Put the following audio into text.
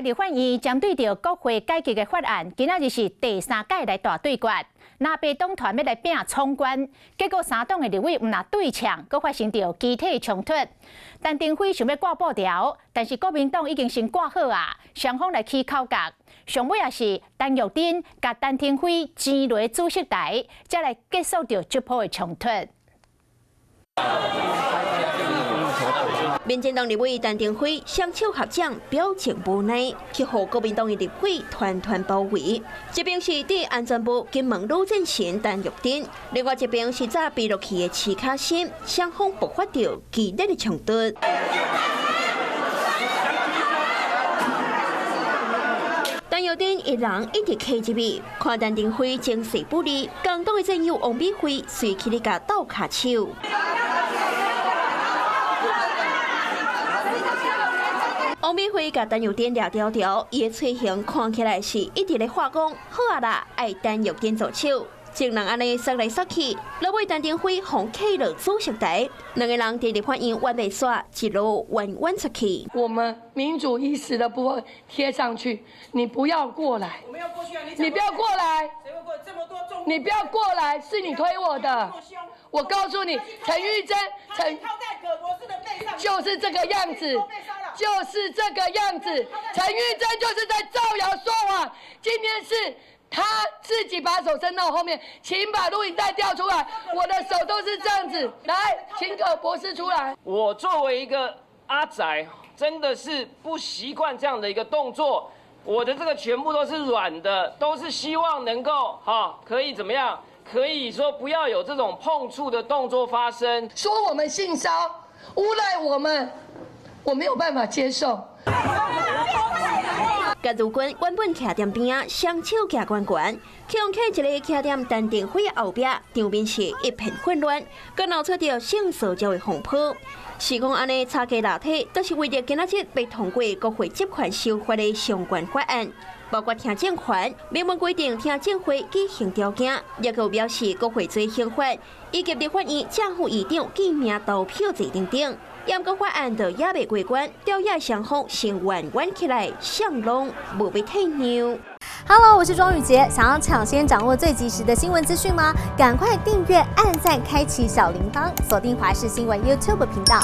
立法院針對著國會改革的法案，今仔日是第三擺來大對決。藍白黨團欲來拚闖關，結果三黨的立委毋但對嗆，閣發生著肢體衝突。陳亭妃想欲掛布條，但是國民黨已經先掛好啊，雙方來起口角。上尾也是陳玉珍共陳亭妃擠落主席台，才來結束著這波的衝突。民進黨立委陳亭妃雙手合掌，表情無奈，去予國民黨的立委團團包圍。一邊是佇安全部金門女戰神陳玉珍，另外一邊是早飛落去的徐巧芯，雙方爆發著激烈的衝突。陳玉珍一人一直磕入去，看陳亭妃情勢不利，共黨的戰友王美惠隨去咧共鬥跤手。王美惠共陳玉珍掠牢牢，伊的嘴型看起來是一直咧話講好啊啦，愛陳玉珍做手，眾人按呢捒來捒去，落尾陳亭妃予客落主席台，兩个人佇立法院冤袂煞，一路冤冤出去。我們民主意識的部分貼上去，你不要過來，我們要過去啊！你不要過來，誰會過？這麼多眾，你不要過來，是你推我的。我告訴你，陳玉珍，陳靠在葛博士的背上，就是這個樣子，就是這個樣子。陳玉珍就是在造謠說謊。今天是他自己把手伸到後面，請把錄影帶調出來。我的手都是這樣子，來，請葛博士出來。我作為一個阿宅，真的是不習慣這樣的一個動作。我的這個全部都是軟的，都是希望能夠哈，可以怎麼樣？可以說不要有這種碰觸的動作發生。說我們性騷誣賴我們，我沒有辦法接受。甲如君原本徛佇邊仔，雙手舉懸懸，去予客一个徛佇陳亭妃後壁，場面是一片混亂，閣鬧出著性騷擾的風波。是講按呢吵架鬧體，都是為著今仔日欲通過國會職權修法的相關法案，包括聽證權，明文規定聽證會舉行條件，也閣有表示國會做刑法，以及立法院正副議長記名投票制等等。毋過法案都猶未過關，朝野雙方先冤冤起來，雙攏無欲退讓。 Hello，我是莊宇傑，想要搶先掌握最及時的新聞資訊嗎？趕快訂閱、按讚、開啟小鈴鐺，鎖定華視新聞 YouTube 頻道。